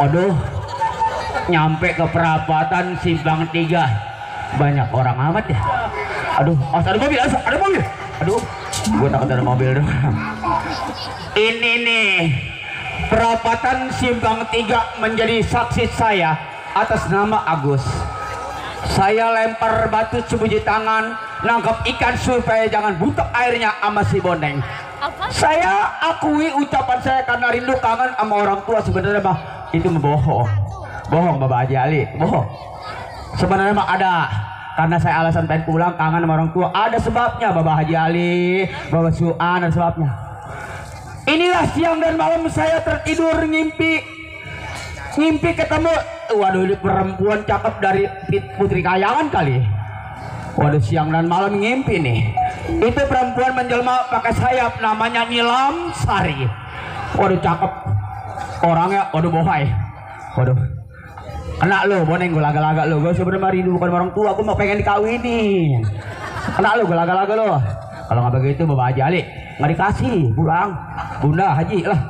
Aduh, nyampe ke perapatan Simpang 3 banyak orang amat ya. Aduh, ada mobil, ada mobil. Aduh, gue takut ada mobil dong. Ini nih, perapatan Simpang 3 menjadi saksi saya atas nama Agus. Saya lempar batu sebuji tangan, nangkap ikan supaya jangan butek airnya sama si Boneng. Saya akui ucapan saya karena rindu kangen sama orang tua. Sebenarnya mah itu bohong, bohong Bapak Haji Ali, bohong. Sebenarnya mah ada, karena saya alasan pengen pulang kangen sama orang tua. Ada sebabnya Bapak Haji Ali, Bapak Suan, ada sebabnya. Inilah siang dan malam saya tertidur ngimpi ketemu, waduh, ini perempuan cakep dari Putri Kayangan kali. Waduh, siang dan malam ngimpi nih. Itu perempuan menjelma pakai sayap, namanya Nilam Sari. Waduh, cakep orangnya, waduh, bohai. Waduh, kena lo Boneng, gue laga-laga lo. Gue sebenarnya rindu bukan orang tua, aku mau pengen dikawinin. Kena lo, gue laga-laga lo. Kalau nggak begitu Bapak Haji Ali nggak dikasih pulang, Bunda Haji lah.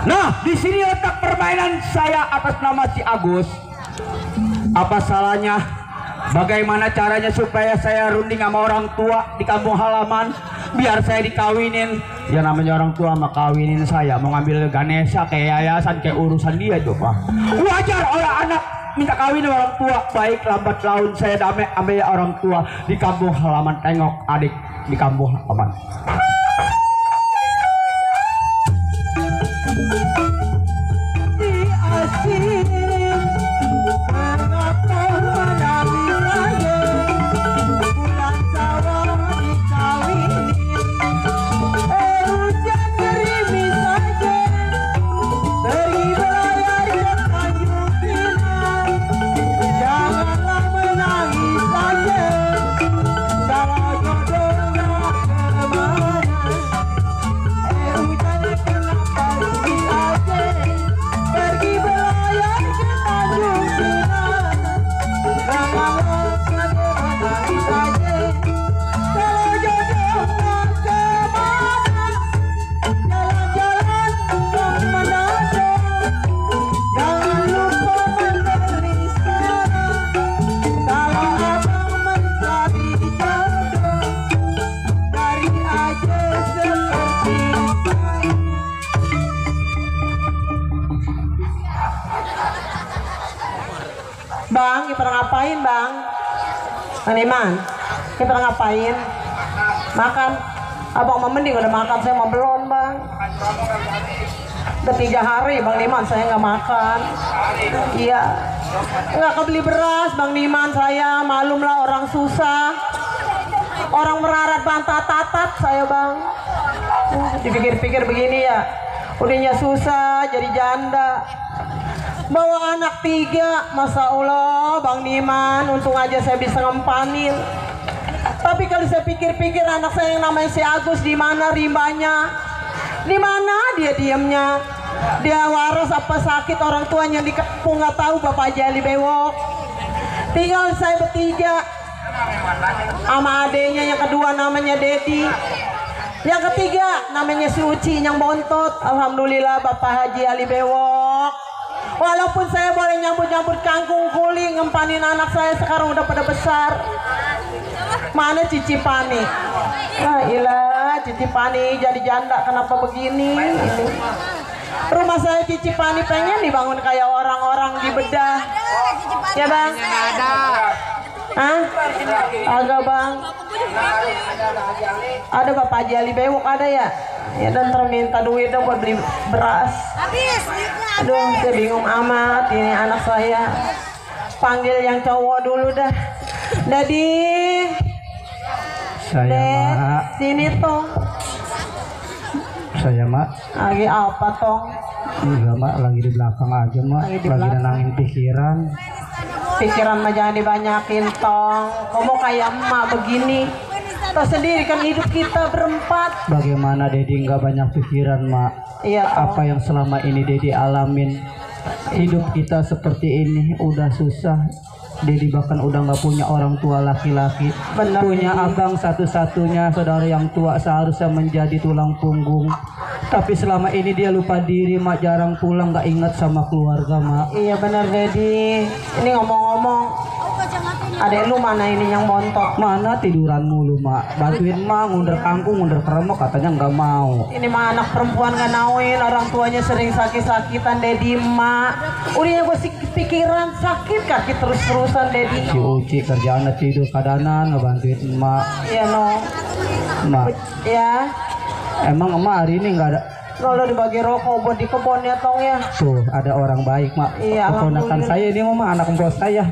Nah, di sini letak permainan saya atas nama si Agus. Apa salahnya? Bagaimana caranya supaya saya runding sama orang tua di kampung halaman biar saya dikawinin? Ya namanya orang tua mah kawinin saya, mau ngambil Ganesha kayak yayasan, kayak urusan dia coba. Wajar orang anak minta kawin orang tua. Baik lambat laun saya damai ambil orang tua di kampung halaman, tengok adik di kampung halaman. Bang, kita ngapain bang? Iman, kita ngapain? Makan. Abang mau mending udah makan, saya mau belum bang. Udah 3 hari Bang Niman saya nggak makan. Iya, nggak kebeli beras Bang Niman saya. Malum lah orang susah, orang merarat bantat-tatat saya bang. Dipikir-pikir begini ya, udahnya susah jadi janda, bawa anak 3, Masya Allah Bang Niman, untung aja saya bisa ngempanin. Tapi kalau saya pikir-pikir anak saya yang namanya si Agus, di mana rimbanya? Di mana dia diamnya? Dia waras apa sakit orang tuanya di kampung nggak tahu, Bapak Haji Ali bewok. Tinggal saya bertiga sama adenya, yang kedua namanya Dedi, yang ketiga namanya si Uci yang bontot. Alhamdulillah Bapak Haji Ali bewok. Walaupun saya boleh nyambut-nyambut kangkung kuli, ngempanin anak saya sekarang udah pada besar. Mana Cici Pani? Lah ilah, Cici Pani jadi janda kenapa begini? Ini rumah saya Cici Pani pengen dibangun kayak orang-orang di bedah. Ya bang? Ada. Hah? Agak bang. Ada Bapak Haji Ali bewok ada ya? Ya dan terminta duit dong buat beli beras. Habis. Aduh, saya bingung amat ini anak saya. Panggil yang cowok dulu dah. Dadi. Saya mak. Sini tong. Saya mak. Lagi apa tong? Enggak mak, lagi di belakang aja mak. Lagi nenangin pikiran. Pikiran mah jangan dibanyakin tong. Kamu kayak emak begini. Tahu sendiri kan hidup kita berempat. Bagaimana Dedi nggak banyak pikiran mak? Iya tong. Apa yang selama ini Dedi alamin hidup kita seperti ini udah susah. Dedi bahkan udah nggak punya orang tua laki-laki, Benar, punya Dedi. abang satu-satunya saudara yang tua seharusnya menjadi tulang punggung. Tapi selama ini dia lupa diri mak, jarang pulang, nggak ingat sama keluarga mak. Iya benar Dedi. Ini ngomong-ngomong, adek lu mana ini yang montok? Mana tiduran mulu mak, bantuin mak ngunder kangkung ngunder keremok, katanya nggak mau. Ini mah anak perempuan gak nauin, orang tuanya sering sakit-sakitan Dedi mak. Udah gue pikiran sakit kaki terus-terusan Dedi. Si Uci kerjaan tidur kadanan ngebantuin emak. Iya no. Emak, Ya. emang emak hari ini nggak ada. Kalau dibagi rokok buat di kebun ya tong ya. Tuh ada orang baik mak. Iya, Keponakan alhamdulillah. saya ini mama, anak bos saya.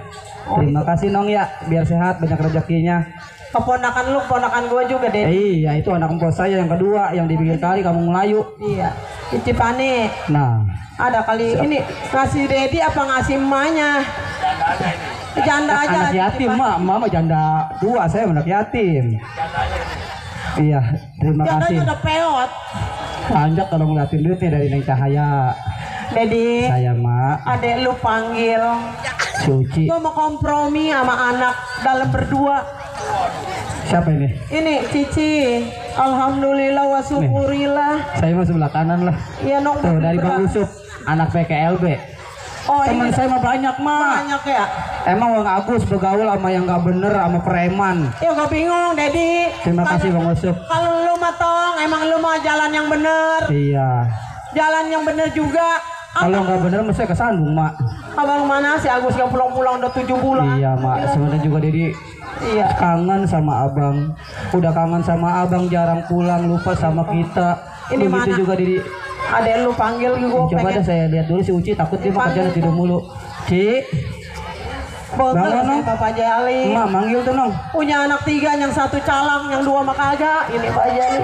Terima kasih nong ya, biar sehat banyak rezekinya. Keponakan lu, keponakan gue juga Dedi. Iya itu anak bos saya yang kedua yang di pinggir kali kamu Melayu. Iya. Cicipane. Nah, Ada kali ini ngasih Dedi apa ngasih emaknya? Janda aja. anak yatim mak, mama janda dua, saya anak yatim. Iya, terima kasih. Jandanya udah peot. Anjak kalau ngeliatin duitnya dari Neng Cahaya. Dedi. Saya mak, Adek lu panggil. Suci. Gue mau kompromi sama anak dalam berdua. Siapa ini? Ini Cici. Alhamdulillah wa syukurillah. Saya mah sebelah kanan lah. Iya nong. Tuh dari Bang Usup, anak PKLB. Oh Teman ini saya mah banyak mak. banyak ya. Emang Bang Agus bergaul sama yang nggak bener, sama preman. Ya gak bingung Dedi. Terima kasih Bang Usup. Kalau lu mah tong, emang lu mau jalan yang bener. Iya. Jalan yang bener juga. Kalau nggak bener mesti kesandung mak. Abang mana si Agus yang pulang-pulang udah 7 bulan. Iya mak. Sebenarnya juga Dedi Iya. kangen sama abang. Udah kangen sama abang, jarang pulang, lupa sama kita. Ini Begitu mana? juga Dedi. Adek lu panggil gue Coba dah pengen saya lihat dulu si Uci, takut dia mah kerjaan tidur mulu. Ci, bogel Bangun, sama Nong. Bapak Jali. mak manggil tuh nong. Punya anak 3, yang 1 calang, yang 2 mah kagak. Ini Pak Jali.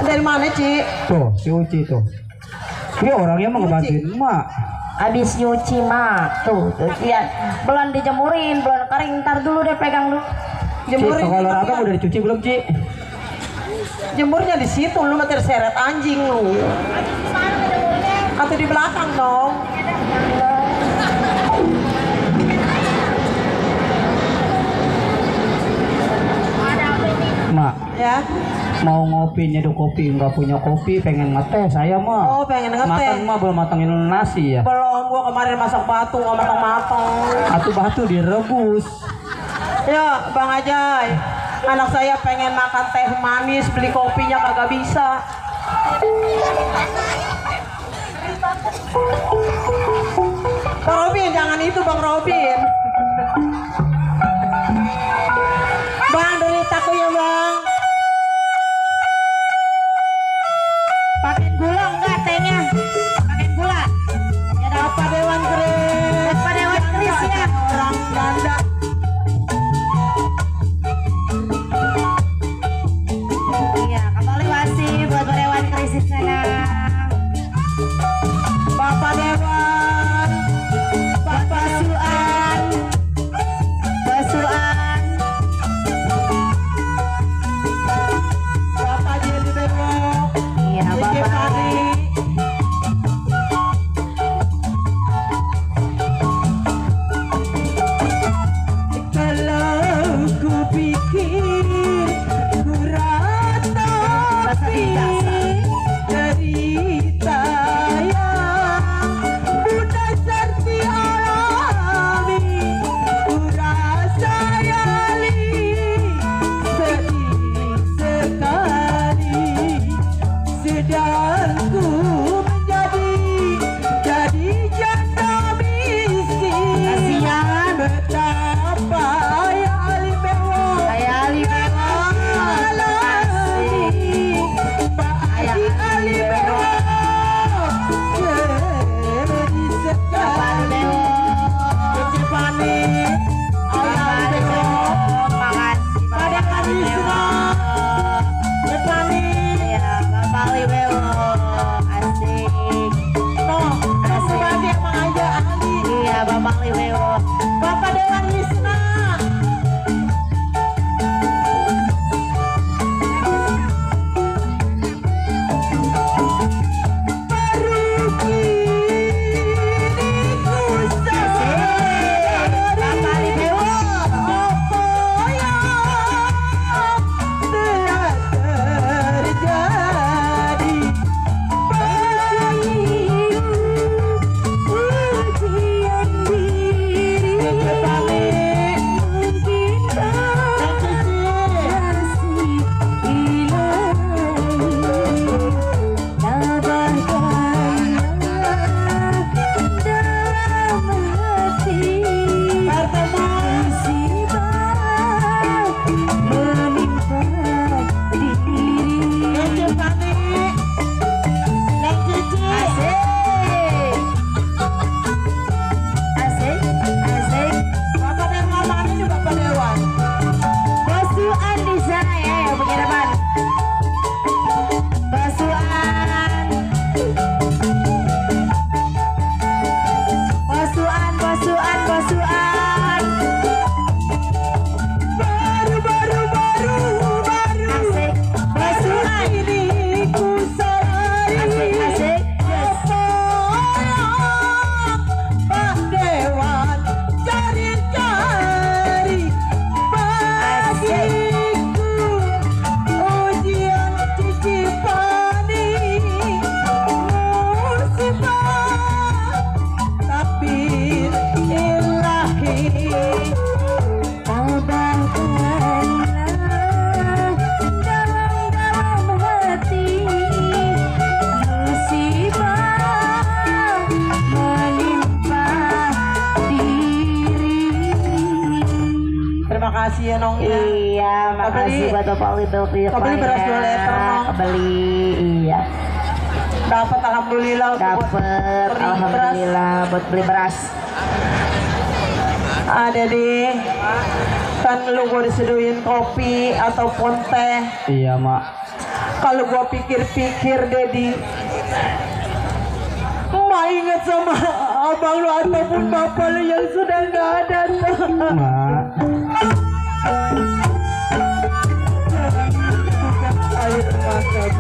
Dari mana Ci? Tuh si Uci tuh. Dia orangnya mau ngebantuin emak. Habis nyuci mak tuh lihat belum dijemurin belum kering, ntar dulu deh pegang dulu. Ci, Jemurin. kalau abang udah dicuci belum Ci? Jemurnya di situ, lu mah terseret anjing lu. Atau di belakang dong. Mak, Ya. mau ngopi nyeduh kopi, nggak punya kopi, pengen ngeteh saya mah. Oh, pengen ngeteh. Makan mah belum matangin nasi ya. Belum, gua kemarin masak batu nggak matang-matang. Batu direbus. Ya, Bang Ajay. Anak saya pengen makan teh manis, beli kopinya kagak bisa. Bang Robin, jangan itu Bang Robin. Bang, deritaku ya Bang. Pakai gula enggak tehnya? Pakai gula. Ya dah. Apa Dewan Kris? Apa Dewan Kris ya? Orang janda. Iya, kembali masih buat Dewan Kris di sana. makasih ya nong ya. Iya, makasih buat Bapak itu. Kau beli beras 2 liter nong. Beli, iya. Dapat alhamdulillah. Dapat, alhamdulillah buat beli beras. Ada deh. Kan lu gua diseduhin kopi ataupun teh. Iya mak. Kalau gua pikir-pikir Dedi, Mak ingat sama abang lu ataupun bapak lu yang sudah nggak ada tuh. Mak. Ayo makan.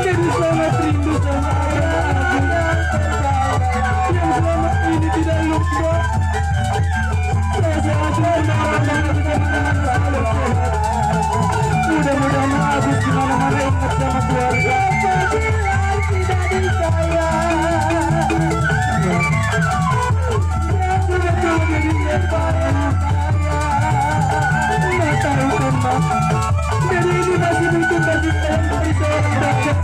Jadi sangat rindu sama yang selama ini tidak lupa. Mudah-mudahan Agus dimana-mana ingat sama keluarga. Tidak disayang. Sudah jadi lebaran saya. Nggak tahu kan Mak. Dari ini masih butuh kasih sayang dari seorang rakyat.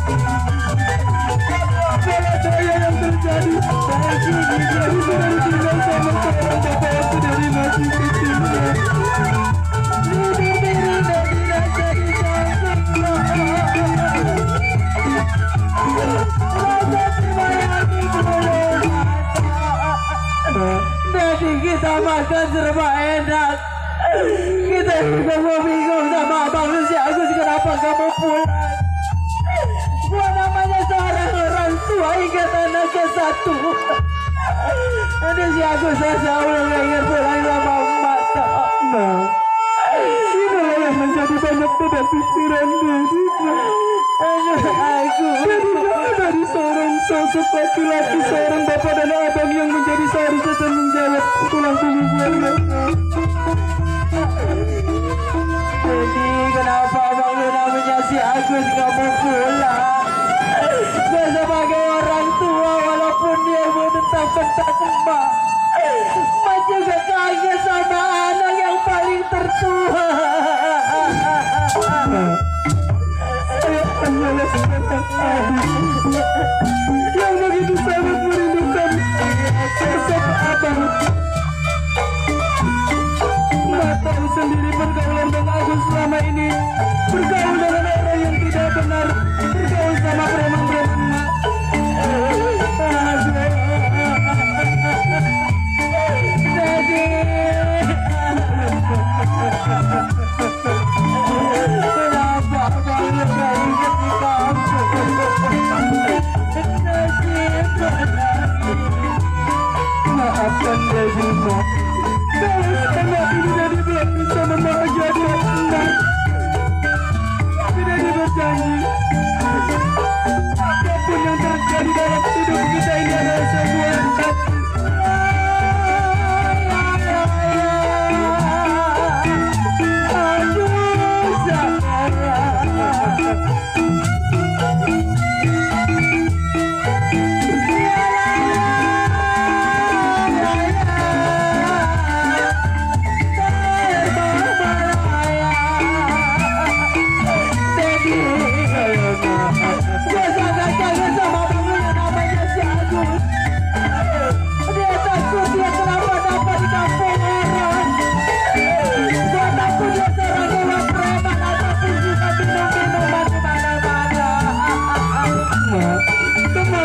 Bela daya yang terjadi bagi dia sudah ditinggal sama seorang bapak waktu dari masih kecilnya. Nanti kita makan serba enak. Kita juga mau bingung sama abang lu si Agus kenapa gak mau pulang. Gua namanya seorang orang tua ingat anaknya satu. Nanti si Agus saja udah gak ingat pulang sama emak. Nah, inilah yang menjadi banyak beban pikiran Dedi. Dari seorang sosok laki-laki, seorang bapak dan abang yang menjadi seharusnya tanggung jawab tulang punggung keluarga. Jadi kenapa abang lu namanya si Agus gak mau pulang? Gue sebagai orang tua walaupun dia mau bentak-bentak emak, emak juga kangen sama anak yang paling tertua. Yang begitu sangat merindukan sosok abang. Mak tahu sendiri pergaulan Bang Agus selama ini bergaul dengan orang yang tidak benar, bergaul sama preman-preman Mak. Jadi kenapa abang lu gak ingat di kampung? Maafkan Dedi Mak. Kalau selama ini Dedi belum bisa membahagiakan Emak, tapi Dedi berjanji apapun yang terjadi dalam hidup kita ini adalah sebuah takdir. Aduh sayang.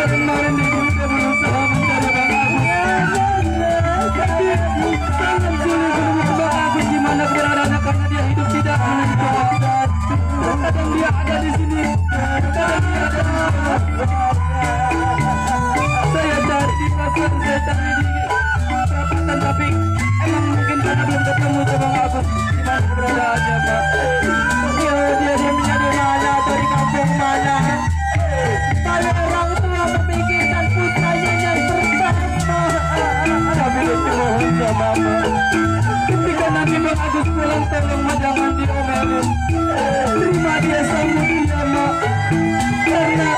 Kemarin dia juga berusaha mencari Bang Agus. Sangat sulit menemukan Bang Agus di mana keberadaannya karena dia hidup tidak menentu waktu. Kadang dia ada di sini, kadang dia ada di sana. Saya cari di pasar, saya cari di perapatan, tapi emang mungkin karena belum ketemu ke Bang Agus di mana keberadaannya Pak. Ya dia diamnya di mana atau di kampung mana? Kalau orang tua memikirkan putranya yang bersama, kami mohon sama Mama, ketika nanti Bang Agus pulang tolong jangan diomelin, terima dia sambut dia Mak, karena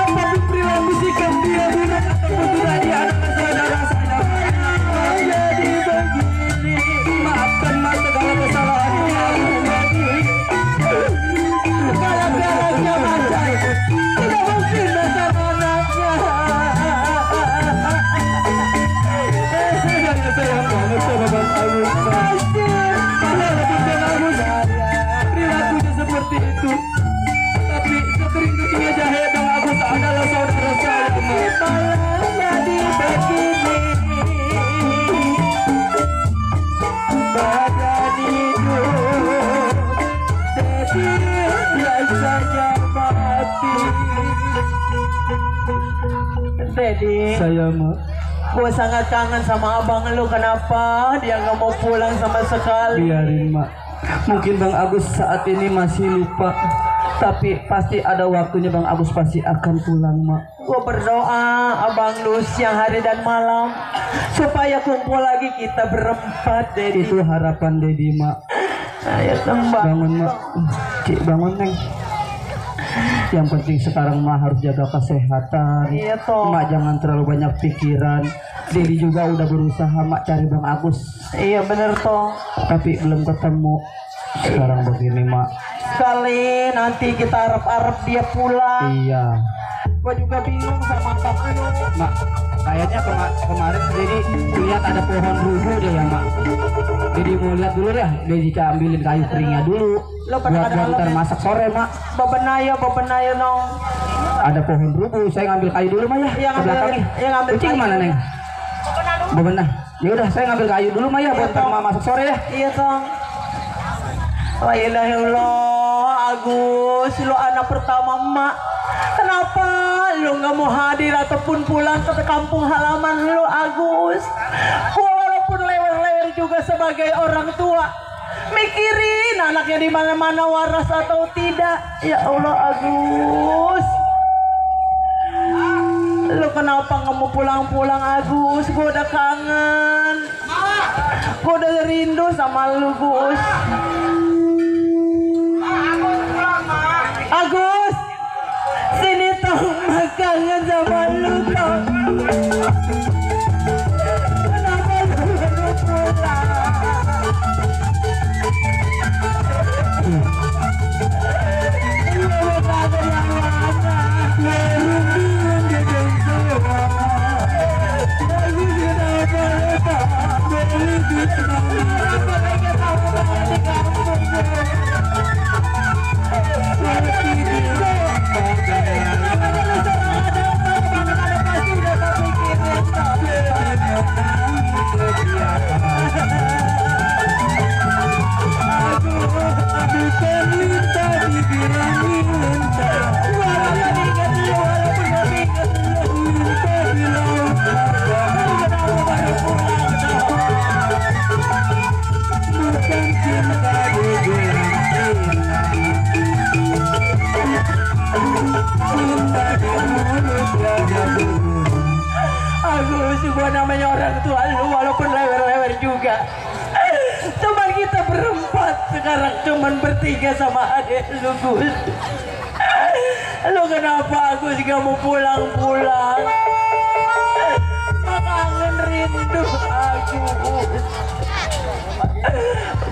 apapun perilaku sikap dia bukan ataupun tidak dia adalah saudara saya. Jadi begini, maafkan Mak segala kesalahan yang aku buat. Segala-galanya macam Agus perilakunya seperti itu. Tapi sering ketingnya jahe Bang Agus adalah saudara saya. Malah jadi begini. Badan hidup jadi rasanya mati. Dedi, Saya mah gue sangat kangen sama abang lu. Kenapa dia nggak mau pulang sama sekali? biarin mak. Mungkin Bang Agus saat ini masih lupa, tapi pasti ada waktunya Bang Agus pasti akan pulang mak. Gue berdoa abang lu siang hari dan malam supaya kumpul lagi kita berempat, Dedi. Itu harapan Dedi mak. Ayo tembak. Bangun mak. Cik bangun neng. Yang penting sekarang mah harus jaga kesehatan. Iya toh. Mak jangan terlalu banyak pikiran. Dedi juga udah berusaha mak cari Bang Agus, Iya bener toh. tapi belum ketemu. Sekarang begini mak. Sekali nanti kita arep-arep dia pulang. Iya. Gue juga bingung sama abang lu. Mak, kayaknya kemarin Dedi lihat ada pohon rugu deh ya mak. Dedi mau lihat dulu deh. Dedi ambilin kayu keringnya dulu. Lo pernah Buat ada ntar alam? masak sore mak. Bebenayo nong. Ada pohon rugu. Saya ngambil kayu dulu mak ya. Iya, Ke belakangnya. ngambil Kucing kayu. mana neng? Bebenah. Ya udah saya ngambil kayu dulu mak ya. Buat ntar mak masak sore ya. Iya tong. La ilaha illallah, Agus, lu anak pertama emak. Kenapa lu nggak mau hadir ataupun pulang ke kampung halaman lu, Agus? Walaupun lewer-lewer juga sebagai orang tua, mikirin anaknya di mana-mana waras atau tidak. Ya Allah, Agus. Lu kenapa nggak mau pulang-pulang, Agus? Gue udah kangen. Gue udah rindu sama lu, Gus. Agus, sini tong, kangen sama lu tong. Kenapa lu belum pulang? Lu kangen yang mana? Merundingan dengan sewa. Aku kenapa lupa beli di sana? Kenapa lagi kamu malah di kampung? Agus, gua namanya orang tua lu walaupun lewer-lewer juga. Cuman kita berempat sekarang, cuman bertiga sama adik lu, Gus. Lu kenapa Agus gak mau pulang-pulang? Kangen rindu Agus.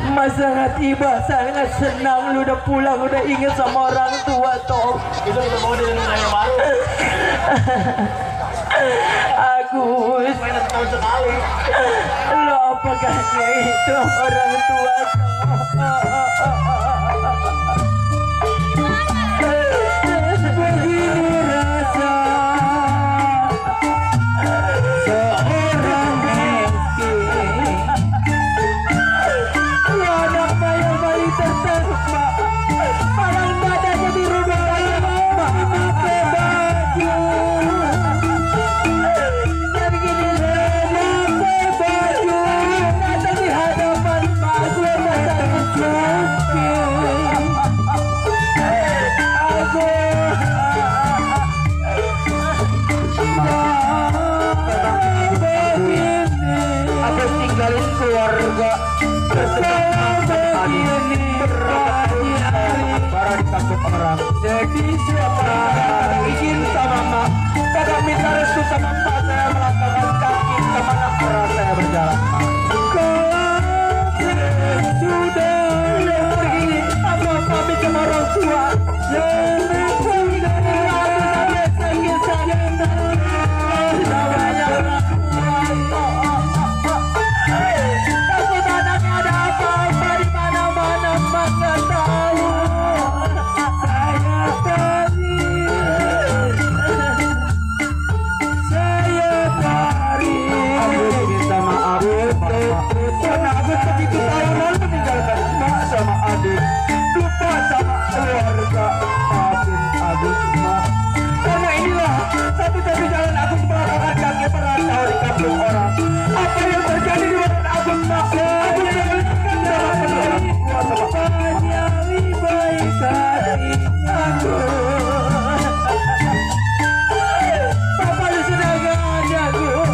Mas sangat iba, sangat senang lu udah pulang, udah inget sama orang tua toh. Itu kita mau dari yang baru. Agus, mainan setahun sekali. Lo apakah itu orang tua begini rasa seorang miskin. Anak bayi terserpak, parang dadanya dirubah kayak pakai baju. Dan begini pakai baju, ada di hadapan aku masa miskin. Aku tinggalin keluarga para ditangkap orang. Jadi siapa izin sama mak, kadang minta restu sama mak, saya melangkahkan kaki kemana pernah saya berjalan. Sudah pergi apa pamit sama orang tua. Takut adik, lupa sama keluarga. Maafin Agus mak, karena inilah satu-satu jalan Agus melangkahkan kaki merantau di kampung orang. Apa yang terjadi di badan Agus mak? Agus mengalihkan dalam penolakan hanya lebih baik dari Agus. Papa lu sudah gak ada Gus.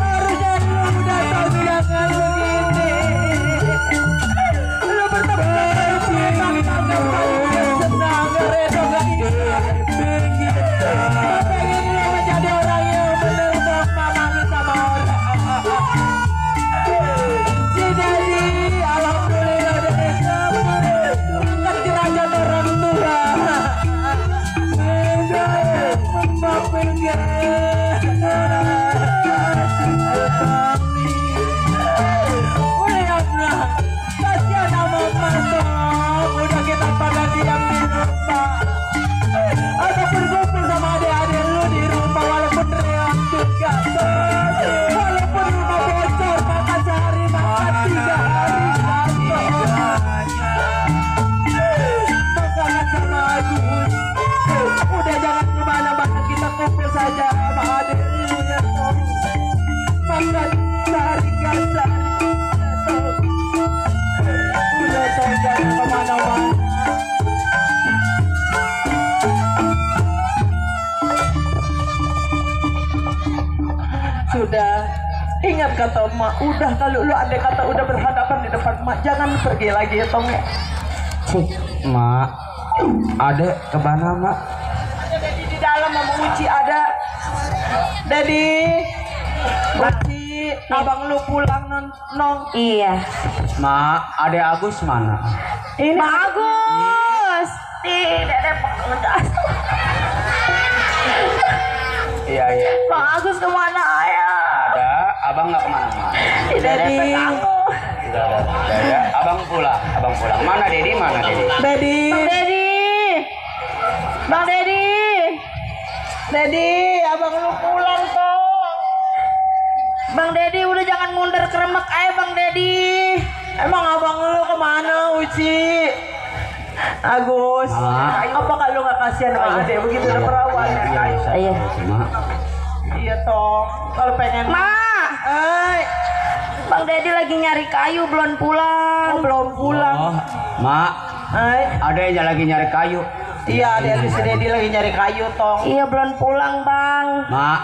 Harusnya lu udah tahu jangan begini. Lu bertemu senang redo gak begitu. Pengen lu menjadi orang yang bener dong, mamangin sama orang. Jadi alhamdulillah dari kamu kan derajat orang tua. Kasihan sama Mantong, udah kita pada diam di rumah atau berkumpul sama adik-adik lu di rumah, walaupun reot juga. Walaupun rumah bocor, makan sehari makan 3 hari. Makan sama Agus, udah jangan kemana-mana, kita kumpul saja sama adik lu ya Tom. Makan sehari gak udah Tom, jangan kemana-mana. Sudah, ingat kata emak, udah kalau lu ada kata udah berhadapan di depan emak, jangan pergi lagi ya Tom. Cik, mak, ada kemana mak? Di dalam Mama Uci ada. Dedi, Uci, abang lu pulang nong. Iya. Mak, ada Agus mana? Ini bagus. Tidak ada pengedas. Iya. Bang Agus kemana ya? Ada, abang nggak kemana-mana. Tidak ada pengaku. Ada, abang pulang. Mana Dedi? Dedi, Bang Dedi. Dedi, abang lu pulang toh. Bang Dedi udah jangan mundur ke remek aja Bang Dedi. Emang abang lu kemana Uci? Agus, apa kalau nggak kasihan sama adek begitu udah perawan? Iya. Iya toh, kalau pengen. Ma, Bang Dedi lagi nyari kayu belum pulang. Oh, belum pulang. Oh, mak, ada yang lagi nyari kayu. Iya, ada si Dedi lagi nyari kayu toh. Iya belum pulang Bang. Mak,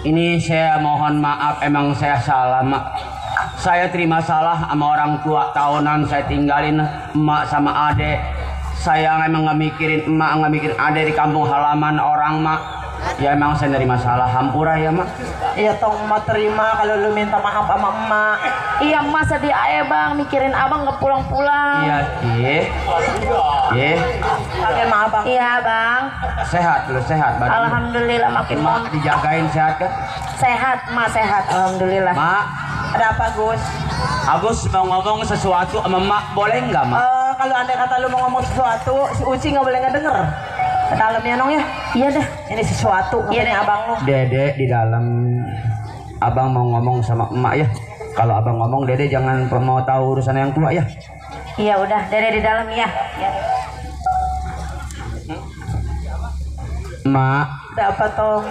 ini saya mohon maaf, emang saya salah mak. Saya terima salah sama orang tua, tahunan saya tinggalin emak sama adek. Saya emang nggak mikirin emak, nggak mikirin adek di kampung halaman orang mak. Ya emang saya nerima salah, hampura ya mak. Iya toh, emak terima kalau lu minta maaf sama emak. Iya emak sedih aja Bang, mikirin abang nggak pulang-pulang. Iya, Pakai sama abang. Iya Bang. Sehat lu, sehat badan. Alhamdulillah makin Mak dijagain sehat kan? sehat, Mak sehat. Alhamdulillah. Mak, Ada apa Gus? Agus mau ngomong sesuatu sama mak, boleh nggak mak? Kalau andai kata lu mau ngomong sesuatu, si Uci nggak boleh ngedenger. Ke dalamnya nong ya. Iya dah. Ini sesuatu katanya abang lu. Dede di dalam, abang mau ngomong sama emak ya. Kalau abang ngomong, Dede jangan mau tahu urusan yang tua ya. Iya udah, Dede di dalam ya. Mak, Ada apa toh?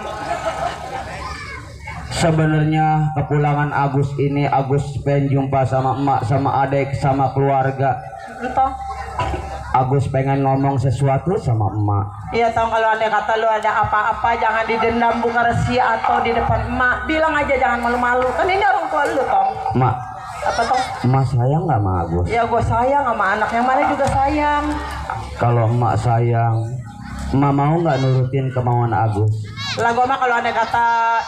sebenarnya kepulangan Agus ini, Agus pengen jumpa sama emak, sama adek, sama keluarga. Toh? Agus pengen ngomong sesuatu sama emak. Iya toh, kalau andai kata lu ada apa-apa jangan didendam, bukan rahasia atau di depan emak. Bilang aja, jangan malu-malu. Kan ini orang tua lu toh. Mak, Apa toh? emak sayang nggak sama Agus? Ya gue sayang sama anak yang mana juga sayang. Kalau emak sayang, emak mau nggak nurutin kemauan Agus? Lah gue mah kalau andai kata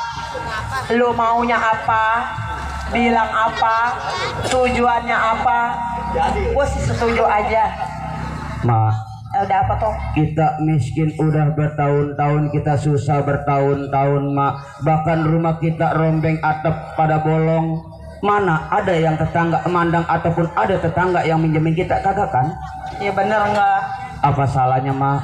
lu maunya apa, bilang apa, tujuannya apa, gue sih setuju aja. Mak, Udah apa toh? kita miskin udah bertahun-tahun, kita susah bertahun-tahun mak. Bahkan rumah kita rombeng, atap pada bolong. Mana ada yang tetangga memandang ataupun ada tetangga yang minjemin kita, kagak kan? Ya bener enggak? Apa salahnya mak?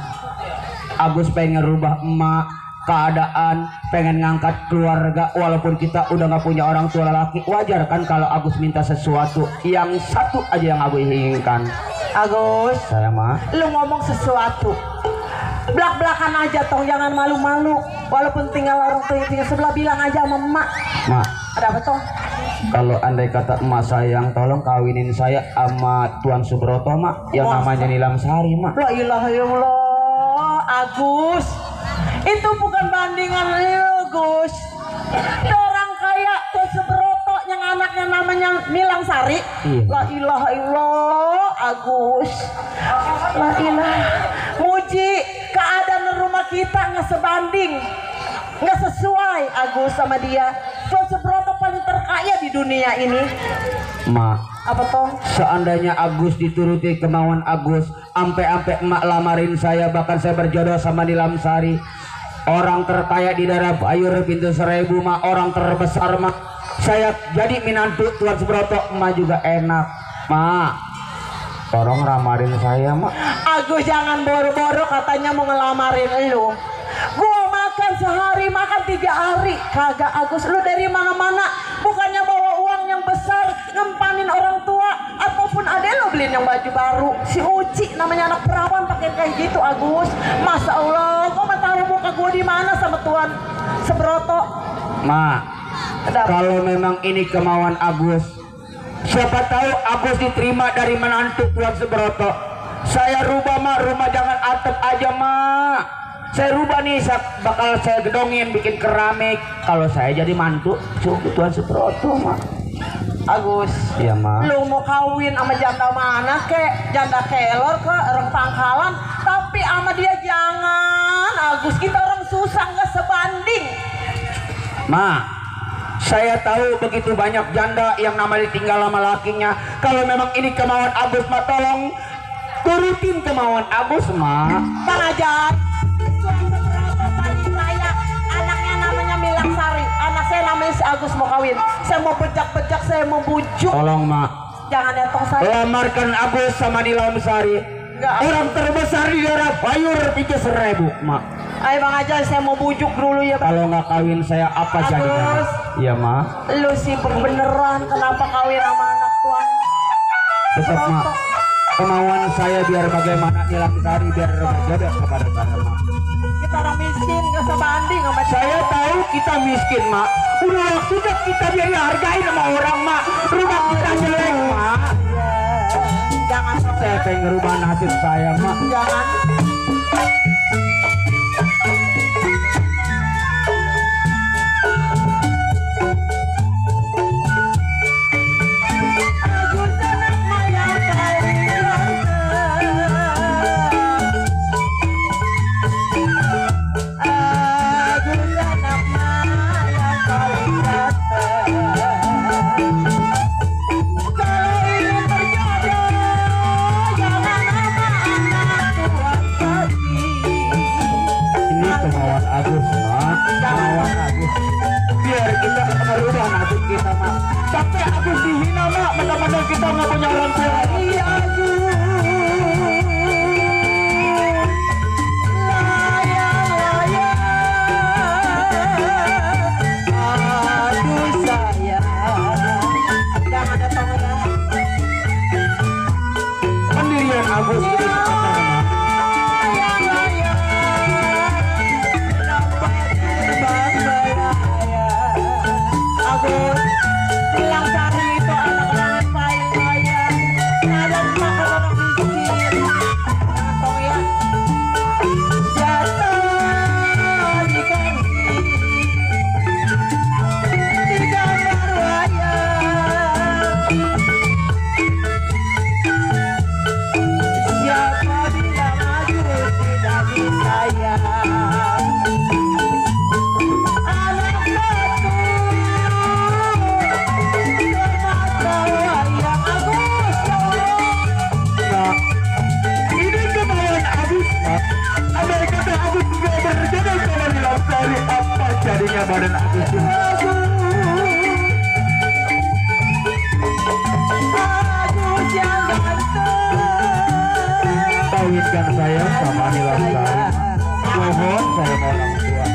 Agus pengen rubah emak, keadaan pengen ngangkat keluarga walaupun kita udah nggak punya orang tua lelaki, wajar kan kalau Agus minta sesuatu yang satu aja yang Agus inginkan. Agus, Saya mah lu ngomong sesuatu belak-belakan aja tong, jangan malu-malu. Walaupun tinggal orang tua tinggal sebelah, bilang aja sama emak. Mak, Ada apa tong? kalau andai kata emak sayang, tolong kawinin saya sama Tuan Subroto mak, yang Wah. namanya Nilam Sari mak. La ilaha illallah, Agus. Itu bukan bandingan lu, Gus. Orang kaya tuh Subroto yang anaknya namanya Nilam Sari. Iya. La ilaha illallah, Agus. La ilaha. Muji, keadaan rumah kita nggak sebanding, nggak sesuai Agus sama dia. Tuh Subroto paling terkaya di dunia ini. Mak, Apa toh? seandainya Agus dituruti kemauan Agus, ampe-ampe emak lamarin saya, bahkan saya berjodoh sama Nilam Sari, orang terkaya di daerah Bayur Pintu Seribu mak, orang terbesar mak, saya jadi minantu Tuan Subroto, emak juga enak mak. Tolong ramarin saya mak. Agus jangan boro-boro katanya mau ngelamarin lu. Gua makan sehari, makan 3 hari. Kagak Agus, lu dari mana-mana bukannya bawa uang yang besar ngempanin orang tua, ataupun adek lu beliin yang baju baru. Si Uci namanya anak perawan pakai kayak gitu Agus. Masya Allah, gua mau taruh muka gua di mana sama Tuan Subroto. Mak, Ada apa? kalau memang ini kemauan Agus, siapa tahu Agus diterima dari menantu Tuan Subroto. Saya rubah mak, rumah jangan atap aja mak. Saya rubah nih, bakal saya gedongin, bikin keramik. Kalau saya jadi mantu Tuan Subroto mak. Agus, Iya mak. lu mau kawin sama janda mana kek? Janda kelor ke orang pangkalan, tapi sama dia jangan Agus, kita orang susah nggak sebanding. Mak, saya tahu begitu banyak janda yang namanya tinggal sama lakinya. Kalau memang ini kemauan Agus mak, tolong turutin kemauan Agus mak. Bang Ajay, Tuan Subroto paling kaya, anaknya namanya Milang Sari, anak saya namanya si Agus mau kawin. Saya mau bejak-bejak, saya mau bujuk, Tolong mak, jangan nyetong saya. lamarkan Agus sama Nilam Sari, Enggak. orang terbesar di daerah Bayur Pintu Seribu mak. Ayo Bang Ajay, saya mau bujuk dulu ya Bang. Kalau nggak kawin saya apa Agus. jadinya? Iya mak. Lu sibuk beneran, kenapa kawin sama anak Tuan Tetap mak, kemauan saya biar bagaimana Nilam Sari biar berjodoh kepada saya mak. Kita orang miskin, gak sebanding sama dia. Saya tahu kita miskin mak, udah waktunya kita biar dihargai sama orang mak. Rumah kita jelek mak, Jangan saya pengen ngerubah nasib saya mak. jangan. Agus anak mayang paling ganteng. Agus anak mayang paling ganteng. Kalau ingin berjodoh, jangan sama anak Tuan Sari. Ini kemauan Agus mak, kemauan Agus. Biar kita merubah nasib kita mak. Sampai Agus dihina mak, benar-benar kita nggak punya orang tua. Iya, Agus. Layang-layang. Aduh sayang. Jangan ada tangan. Pendirian Agus ini sebenarnya mak. Layang-layang. Nampak terbang melayang. Agus, Nilam Sari itu anak orang yang paling kaya. Ada makan orang miskin. Tong ya. Jatuh di kaki, di gambar wayang. Siapa bilang Agus tidak disayang? Anak satu bermata wayang Agus, ya Allah. Nah, ini kemauan Agus mak. Andai kata Agus juga berjodoh sama Nilam Sari, apa jadinya badan Agus ini? Agus yang ganteng. Kawinkan saya sama Nilam Sari. Mohon saya mau orang tua.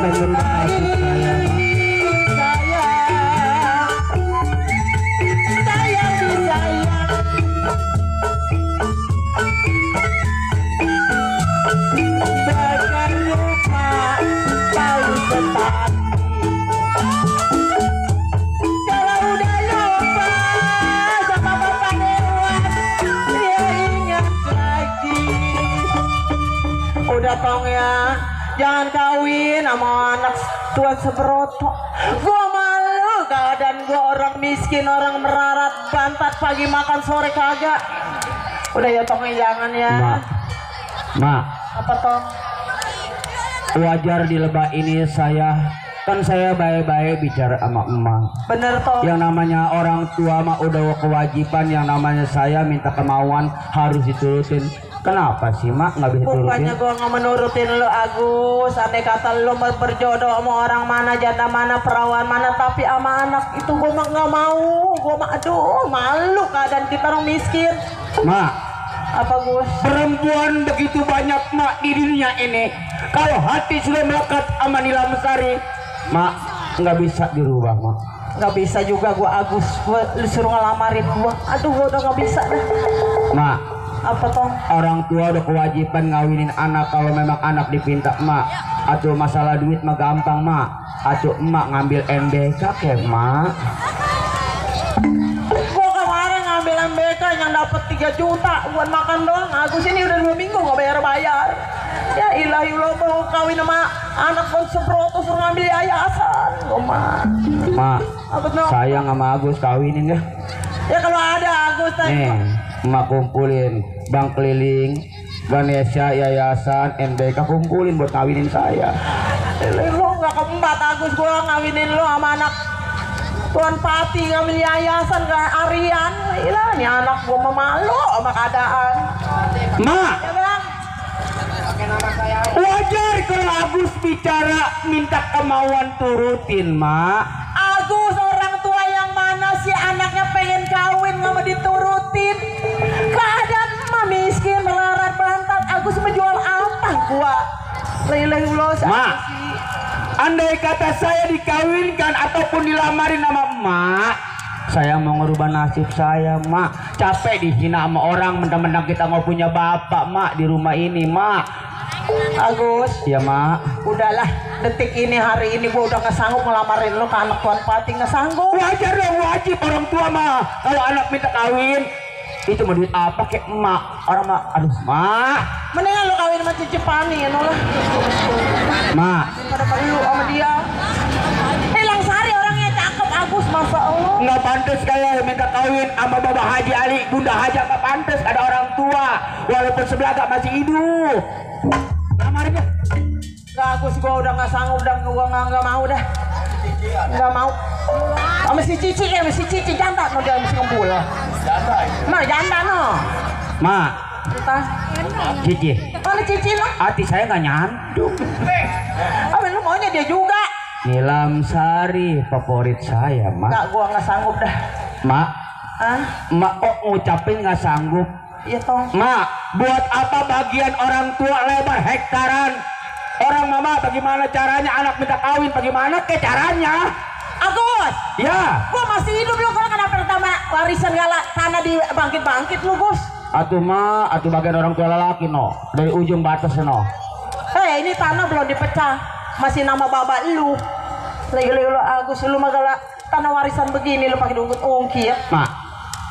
sampai merubah nasib saya. Udah tong ya, jangan kawin sama anak tuan sebroto. Gua malu keadaan gua orang miskin, orang merarat, bantat pagi makan sore kagak. Udah ya tong jangan ya. Mak, Apa tong? wajar di lebah ini kan saya baik-baik bicara sama emak. Bener tong. Yang namanya orang tua mah udah kewajiban, yang namanya saya minta kemauan harus diturutin. Kenapa sih mak nggak bisa turutin? Bukannya gua nggak menurutin lo Agus. Andai kata lo berjodoh sama orang mana, janda mana, perawan mana, tapi sama anak itu gua mah nggak mau. Gua mah aduh malu keadaan kita orang miskin. Mak, Apa Gus? perempuan begitu banyak mak di dunia ini. Kalau hati sudah melekat sama Nilam Sari, mak nggak bisa dirubah mak. Nggak bisa juga gua Agus. Gua lu suruh ngelamarin gua. Aduh gua udah nggak bisa dah. Mak, Apa toh? orang tua udah kewajiban ngawinin anak kalau memang anak dipinta mak. Atau masalah duit mah gampang mak. Atau emak ngambil MBK ke mak. Gua kemarin ngambil MBK yang dapat 3 juta buat makan doang. Agus ini udah 2 minggu nggak bayar. Ya ilahi lo mau kawin sama anak pun sebroto suruh ngambil yayasan. Gua mah. Mak, Apa toh? sayang sama Agus kawinin ya. Ya kalau ada Agus tadi. Nih, emak kumpulin bank keliling, Ganesha, yayasan, MBK kumpulin buat ngawinin saya. Lo nggak keempat Agus gua ngawinin lo sama anak Tuan Pati ngambil yayasan ke Arian. Gila nih anak gua memalu sama keadaan. Mak, Ya bang. wajar kalau Agus bicara minta kemauan turutin mak. Agus orang tua yang mana sih anaknya pengen kawin nggak mau diturutin. Keadaan mah miskin melarat bantat. Agus menjual apa gua? Leleh ulos. Mak, andai kata saya dikawinkan ataupun dilamarin sama emak, saya mau ngerubah nasib saya mak. Capek dihina sama orang, mentang-mentang kita nggak punya bapak mak di rumah ini mak. Agus, Ya mak, udahlah detik ini hari ini gua udah nggak sanggup ngelamarin lo ke anak Tuan Pati, nggak sanggup. wajar dong, wajib orang tua mah kalau anak minta kawin itu mau duit apa kek emak orang mak. Aduh mak, Mendingan lo kawin sama Cici Pani ya lah. mak Pada perlu sama dia. Hilang Sari orangnya cakep Agus, masa Allah. nggak pantas kayak minta kawin sama Bapak Haji Ali, Bunda Haja nggak pantas. Ada orang tua walaupun sebelah gak masih hidup. Lamarin ya. Nggak Agus, gua udah nggak sanggup, udah gua nggak mau dah. Nggak mau. Sama si Cici ya, sama si Cici janda no dia mesti ngumpul. Mah janda no. Mak, Entah. Cici, Mana Cici no? hati saya nggak nyandung. Apa lu maunya dia juga? Nilam Sari favorit saya mak. Nggak, gua nggak sanggup dah. Mak, Ah, mak kok ngucapin nggak sanggup. iya toh. Mak, buat apa bagian orang tua lebar hektaran? Orang mama bagaimana caranya anak minta kawin, bagaimana ke caranya? Agus, Ya, gua masih hidup lu, kalau kenapa pertama warisan galak tanah di bangkit-bangkit lu Gus? atuh mak, atuh bagian orang tua lelaki no, dari ujung batas no. Hei, ini tanah belum dipecah, masih nama bapak lu. Lu Agus, lu mah galak tanah warisan begini lu pakai ungkit. Mak,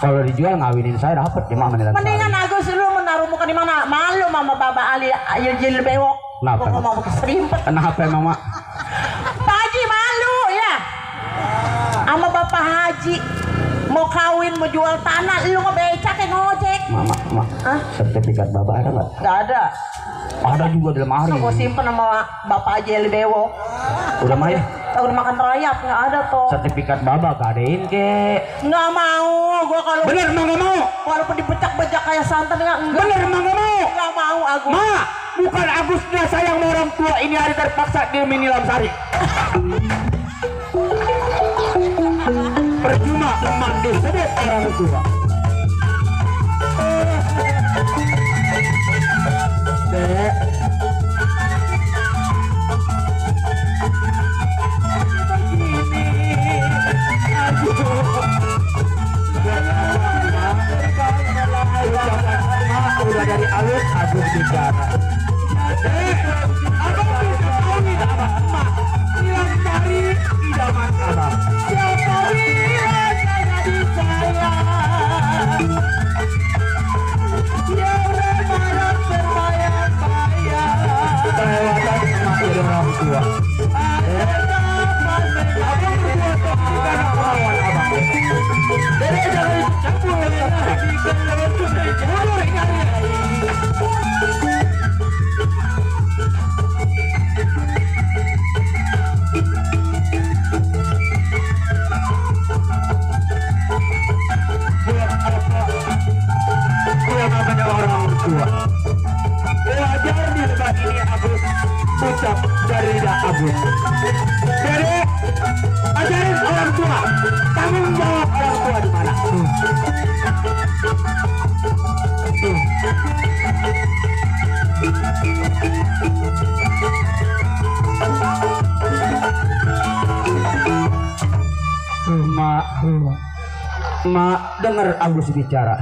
kalau dijual ngawinin saya dapat ya mak. Mendingan Agus lu menaruh muka di mana? Malu mama Baba Ali ayo jil bewok. Kenapa? Gua mau keserimpet. Kenapa emang mak? Pak Haji malu ya. Sama Bapak Haji mau kawin mau jual tanah, lu ngebecak kayak ngojek. Mak, Hah? sertifikat bapak ada nggak? Gak ada. Ada juga dalam hari. Gue simpen sama Bapak Haji Ali bewok. Udah mah ya, Udah makan rayap nggak ada toh. sertifikat bapak kadein ke. Nggak mau, gua kalau Bener emang nggak mau. walaupun dibecak-becak kayak santan enggak. Bener emang nggak mau. Nggak mau Agus. Mak, bukan Agusnya sayang sama orang tua, ini hari terpaksa demi Nilam Sari. Percuma emak disebut orang tua. Dek, Dede jangan ikut campur mundur ini hari. Buat apa yang namanya orang tua? Wajar di tempat ini Agus ucap dari lidah Agus. Jadi ajarin orang tua, tanggung jawab orang tua di mana? Mak, dengar Agus bicara.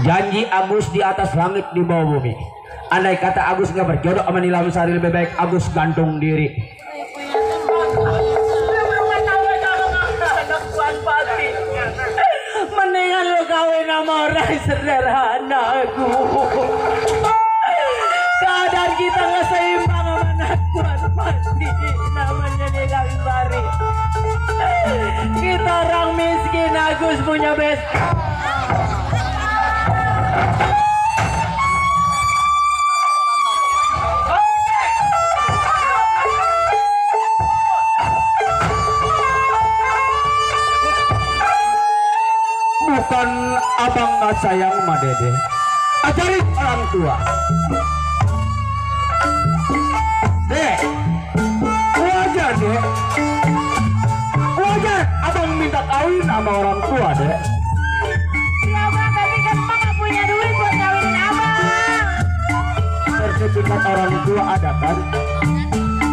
Janji Agus di atas langit di bawah bumi. Andai kata Agus nggak berjodoh sama Nila Lestari, lebih baik Agus gantung diri. Mendingan lo kawin sama orang sederhana aku. Keadaan kita nggak seimbang sama anak Tuan Pati namanya Nila Lestari. Kita orang miskin, Agus punya best. Bukan abang nggak sayang sama Dede, ajarin orang tua. Dek, wajar Dek, wajar abang minta kawin sama orang tua Dek. Ya bang, tapi kan bang gak punya duit buat kawinin abang. Sertifikat orang tua ada kan?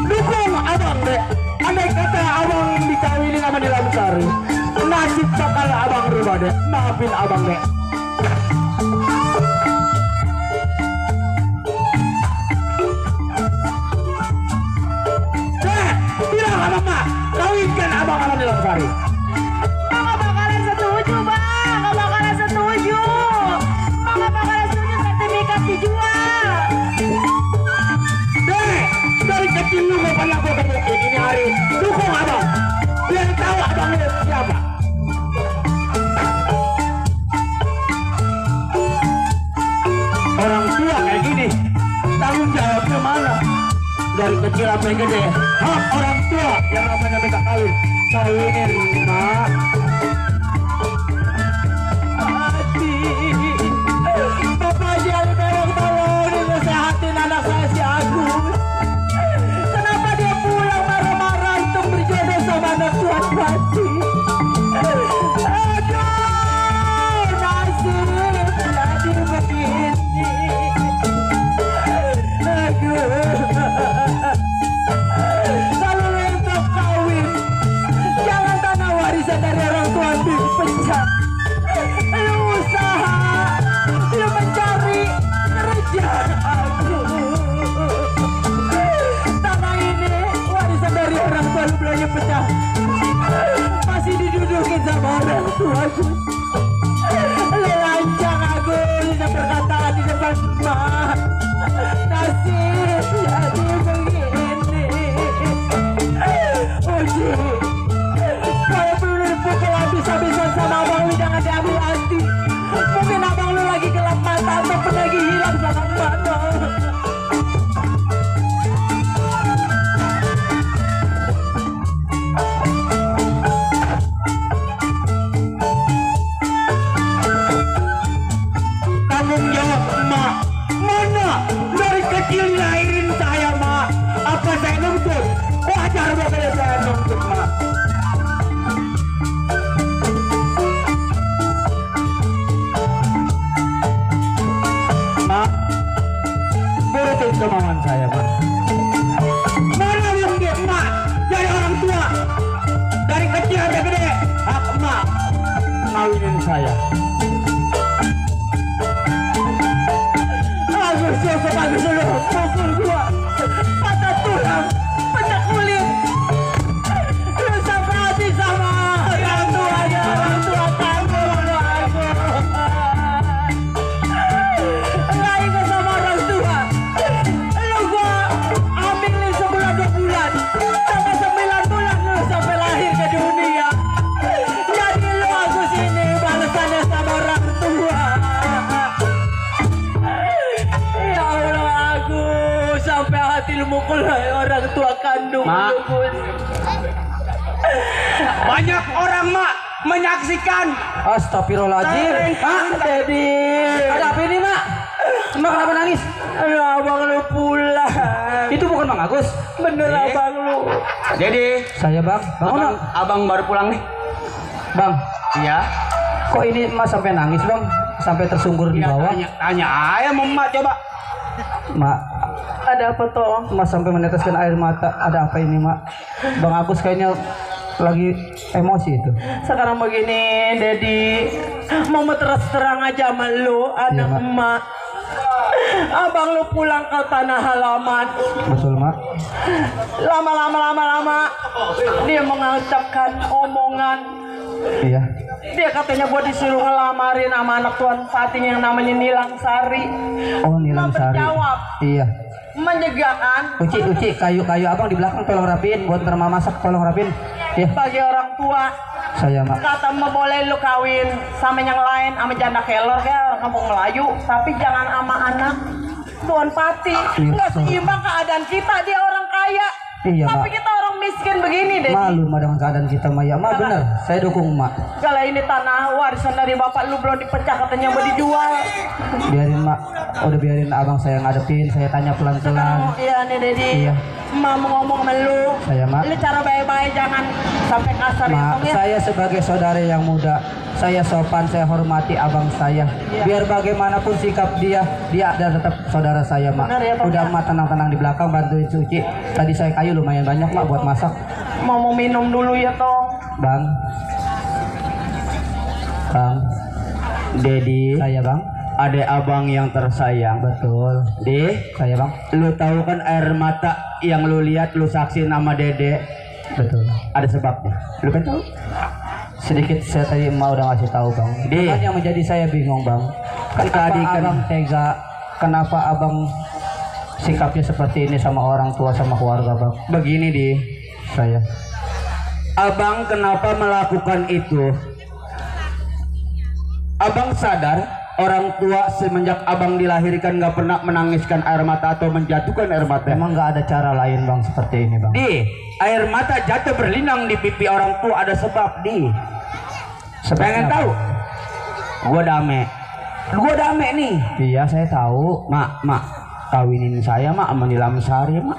Dukung abang Dek. Andai kata abang dikawinin sama Nila Lestari, nasib bakal abang rubah Dek. Maafin abang Dek. Dek, bilang sama mak, kawinkan abang sama Nila Lestari. Bang gak bakalan setuju bang, gak bakalan setuju. Bang gak bakalan setuju sertifikat dijual. Dek, dari kecil lu gak pernah gue temuin ini hari. Dukung abang, biar tahu abang ini siapa. Orang tua kayak gini, tanggung jawabnya mana? Dari kecil sampai gede, hak orang tua yang namanya minta kawin. Kawinin mak. Hati, Bapak jangan tolong tolongin nasehatin anak saya si Agus. Kenapa dia pulang marah-marah untuk berjodoh sama anak Tuan Pati? Aduh, nasib jadi begini. Kalau untuk kawin, jangan tanah warisan dari orang tua dipecah. Lu usaha, lu mencari kerja. Tanah ini warisan dari orang tua lu belanja pecah. Masih didudukin sama orang tua. Lu lancang Agus, yang perkataan di depan emak. Nasib jadi begini. Uji, kalau belum dipukul habis-habisan sama abang lu jangan diambil hati. Mungkin abang lu lagi gelap mata atau lagi hilang sama mana. Tanggung jawab emak. Mana dari kecil lahirin saya mak. Apa saya nuntut? Wajar bakal saya nuntut mak. Mak, turutin kemauan saya mak. Mana mungkin mak dari orang tua, dari kecil sampai gede, hak mak ngawinin saya. Agus cukup, Agus dulu pukul gua, patah tulang, pecah kulit. Lu sampai hati sama orang tuanya, orang tua kamu lu aku. Nggak ingat sama orang tua. Lu gua ambilin sebulan 2 bulan, sampai 9 bulan lu sampai lahir ke dunia. Jadi lu Agus ini Bandung Mak. Lupus. Banyak orang mak menyaksikan. Astagfirullahaladzim. Mak, Dedi. ada apa ini mak? Mak kenapa nangis? Aduh, abang lu pulang. Itu bukan Bang Agus. Bener abang lu. Jadi Saya bang. Bangun abang baru pulang nih. bang. Iya. Kok ini mas sampai nangis bang? Sampai tersungkur di Ya, bawah? tanya aja sama emak coba. Mak, Ada apa toh? mas sampai meneteskan air mata. Ada apa ini mak? Bang Agus kayaknya lagi emosi itu. Sekarang begini, Dedi. Mau terus terang aja sama lu, anak Mak. emak. Abang lu pulang ke tanah halaman. Betul mak. Lama dia mengucapkan omongan. Iya. Dia katanya gua disuruh ngelamarin sama anak Tuan Fating yang namanya Nilang Sari. Oh Nilam Sari. Menjawab. Iya. Menyegarkan Uci kayu abang di belakang tolong rapiin. Buat ntar mama masak tolong rapiin. Ya bagi orang tua. saya mak. Kata mau boleh lu kawin sama yang lain, sama janda kelor kayak kampung Melayu, tapi jangan sama anak Tuan Pati. Iya, Nggak betul. seimbang keadaan kita, dia orang kaya. Iya, Tapi Mak. kita orang miskin begini deh. Malu mak dengan keadaan kita mak. Ya mak benar. Saya dukung mak. Kalau ini tanah warisan dari bapak lu belum dipecah katanya mau dijual. Biarin mak. Udah biarin abang saya ngadepin. Saya tanya pelan-pelan. Iya nih Dedi. Iya. Emak mau ngomong sama lu. Saya, Mak. Lu cara baik-baik jangan sampai kasar ya, Mak, Bang, ya. saya sebagai saudara yang muda, saya sopan, saya hormati abang saya. Iya. Biar bagaimanapun sikap dia adalah tetap saudara saya, mak. Benar ya, Bang, Udah ya? mak tenang-tenang di belakang bantuin Suci. Tadi saya kayu lumayan banyak mak buat masak, Mau minum dulu ya, Tong. bang. Bang, Dedi, saya bang. adek abang yang tersayang. Betul. Di, Saya bang. lu tahu kan air mata yang lu lihat, lu saksi nama Dede, Betul. ada sebabnya. Lu kan tahu? Sedikit saya tadi mau udah ngasih tahu bang. Di. Cuman yang menjadi saya bingung bang. Kenapa Tadi kan- abang tega? Kenapa abang sikapnya seperti ini sama orang tua sama keluarga bang? Begini di, Saya. abang kenapa melakukan itu? Abang sadar orang tua semenjak abang dilahirkan nggak pernah menangiskan air mata atau menjatuhkan air mata. Emang nggak ada cara lain bang seperti ini bang? Di, air mata jatuh berlinang di pipi orang tua ada sebab di. Pengen apa? tahu? Gua dame nih. Iya saya tahu. Mak, kawinin saya mak sama Nilam Sari mak.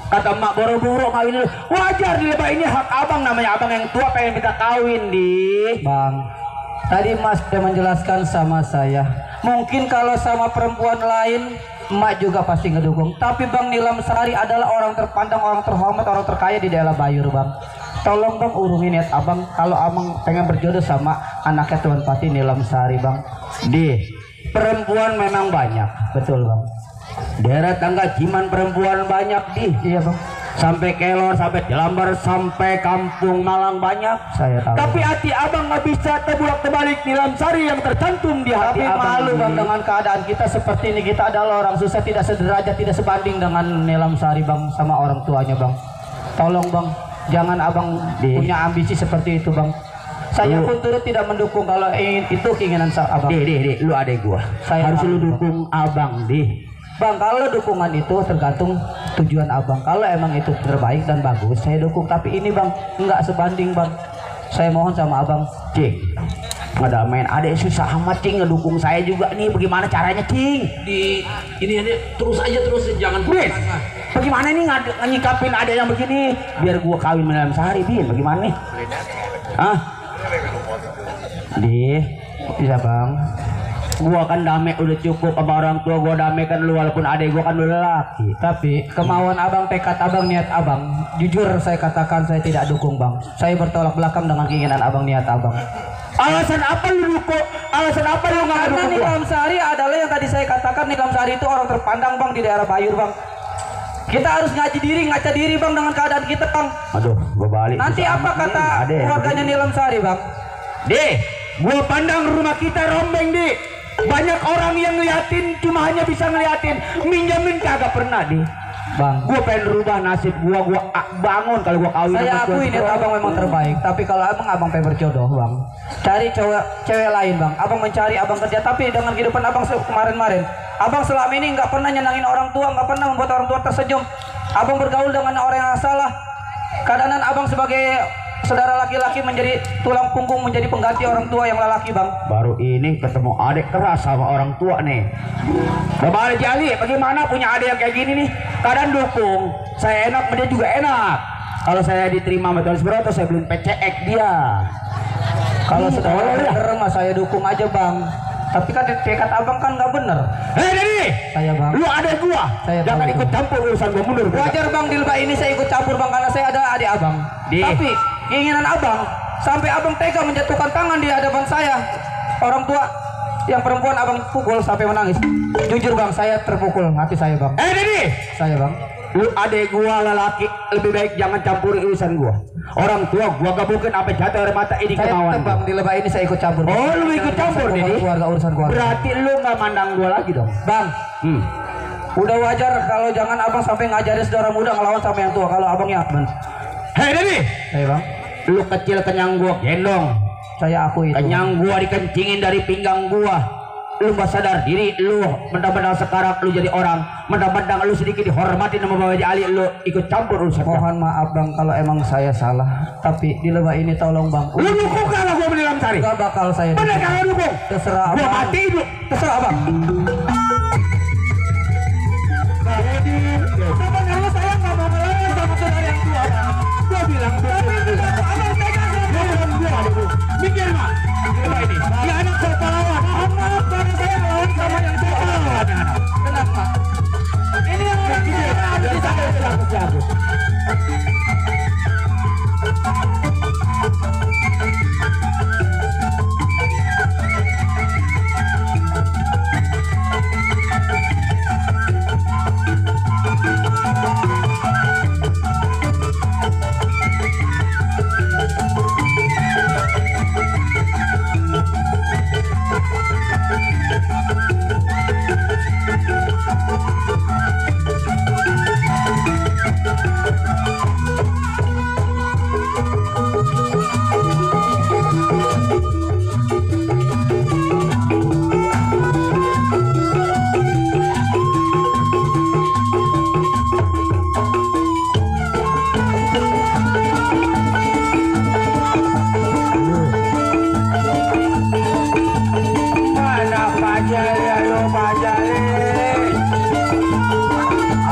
Kata mak boro-boro kawin dulu. Wajar di lebah ini hak abang, namanya abang yang tua pengen minta kawin di. Bang, tadi Mas sudah menjelaskan sama saya. Mungkin kalau sama perempuan lain, Emak juga pasti ngedukung. Tapi Bang Nilam Sari adalah orang terpandang, orang terhormat, orang terkaya di daerah Bayur, Bang. Tolong Bang urungin niat abang kalau abang pengen berjodoh sama anaknya Tuan Pati Nilam Sari, Bang. Di, perempuan memang banyak. Betul, Bang. Daerah tangga Jiman perempuan banyak di. Iya, Bang. Sampai Kelor, sampai Jelambar, sampai Kampung Malang banyak. Saya tahu. Tapi hati abang nggak bisa terbulak terbalik Nilam Sari yang tercantum di hati Tapi abang. malu di. Bang dengan keadaan kita seperti ini. Kita adalah orang susah, tidak sederajat, tidak sebanding dengan Nilam Sari, Bang, sama orang tuanya, Bang. Tolong Bang, jangan abang punya ambisi seperti itu, Bang. Saya pun turut tidak mendukung kalau itu keinginan abang. Di, lu adek gua. Saya Harus lu tahu, Bang. dukung abang di. Bang, kalau dukungan itu tergantung tujuan abang. Kalau emang itu terbaik dan bagus, saya dukung. Tapi ini Bang, nggak sebanding Bang. Saya mohon sama abang. Cing, nggak ada main adek susah amat Cing ngedukung saya juga nih. Bagaimana caranya Cing? Ini terus aja jangan Bin, bagaimana nih nyikapin adek yang begini? Biar gua kawin Nilam Sari, Bin. Bagaimana nih? Ah, di, Iya Bang. gua kan damai udah cukup sama orang tua gua, damai kan lu, walaupun adek gua kan udah laki. Tapi kemauan abang, tekad abang, niat abang, jujur saya katakan saya tidak dukung Bang. Saya bertolak belakang dengan keinginan abang, niat abang. Alasan apa lu dukung? Alasan apa lu nggak Karena dukung gua? Nilam Sari adalah yang tadi saya katakan, Nilam Sari itu orang terpandang Bang di daerah Bayur Bang. Kita harus ngaca diri Bang dengan keadaan kita Bang. Aduh, gua balik. Nanti Susah apa amat kata nih, adek. keluarganya Nilam Sari Bang? Deh, gua pandang rumah kita rombeng di. Banyak orang yang ngeliatin, cuma hanya bisa ngeliatin, minjamin kagak pernah di. Bang, Gua pengen rubah nasib gua bangun kalau gua kawin. saya sama akui Tuan. niat abang memang terbaik. Tapi kalau abang pengen berjodoh Bang, cari cewek lain Bang. Abang mencari, abang kerja. Tapi dengan kehidupan abang kemarin-kemarin, abang selama ini nggak pernah nyenangin orang tua, nggak pernah membuat orang tua tersenyum. abang bergaul dengan orang yang salah. Keadaan abang sebagai saudara laki-laki menjadi tulang punggung, menjadi pengganti orang tua yang lelaki, Bang. Baru ini ketemu adik keras sama orang tua nih. Bapak Haji Ali, bagaimana punya adik yang kayak gini nih? Kadang dukung, saya enak, dia juga enak. Kalau saya diterima sama Tuan Broto, saya belum PCX dia. Kalau saudara bener mah saya dukung aja, Bang. Tapi kan tekad abang kan nggak bener. Hei Dedi, Saya, Bang. lu ada gua, Saya jangan tahu, ikut campur urusan gua, mundur. Wajar, Bang, di lebah ini saya ikut campur, Bang, karena saya ada adik abang. Tapi keinginan abang sampai abang tega menjatuhkan tangan di hadapan saya. Orang tua yang perempuan abang pukul sampai menangis. Jujur, Bang, saya terpukul hati saya, Bang. Dedi, Saya, Bang. lu adek gua lelaki, lebih baik jangan campuri urusan gua. Orang tua gua gabungin apa jatuh air mata ini Saya kemauan tetap, Bang, gua. di lebah ini saya ikut campur. Bang. Oh, lu ikut campur, Dedi? Urusan keluarga. Berarti lu nggak mandang gua lagi dong. Bang, Hmm. udah wajar kalau jangan abang sampai ngajarin saudara muda ngelawan sama yang tua. Kalau abangnya, Bang. Hei Dedi, Saya, Bang. lu kecil kenyang gua gendong, Saya akui itu. kenyang gua dikencingin dari pinggang gua. Lu gak sadar diri, lu mentang-mentang sekarang lu jadi orang, mentang-mentang lu sedikit dihormati sama Bapak Haji Ali, lu ikut campur urusan gua. Mohon maaf, Bang, kalau emang saya salah. Tapi di lebah ini tolong, Bang. Lu dukung kalau gua mendalam sari? Gak bakal saya. Bener kalau dukung? Terserah Gua abang. mati lu. Terserah abang. Sebenarnya saya nggak mau melawan sama saudara yang tua. Gua bilang tapi abang tega sama gua. Mikir mah, coba ini. Ya anak saya pahlawan. Mohon maaf karena saya melawan sama yang tua. Kenapa? Ini yang orang tua ada di sana.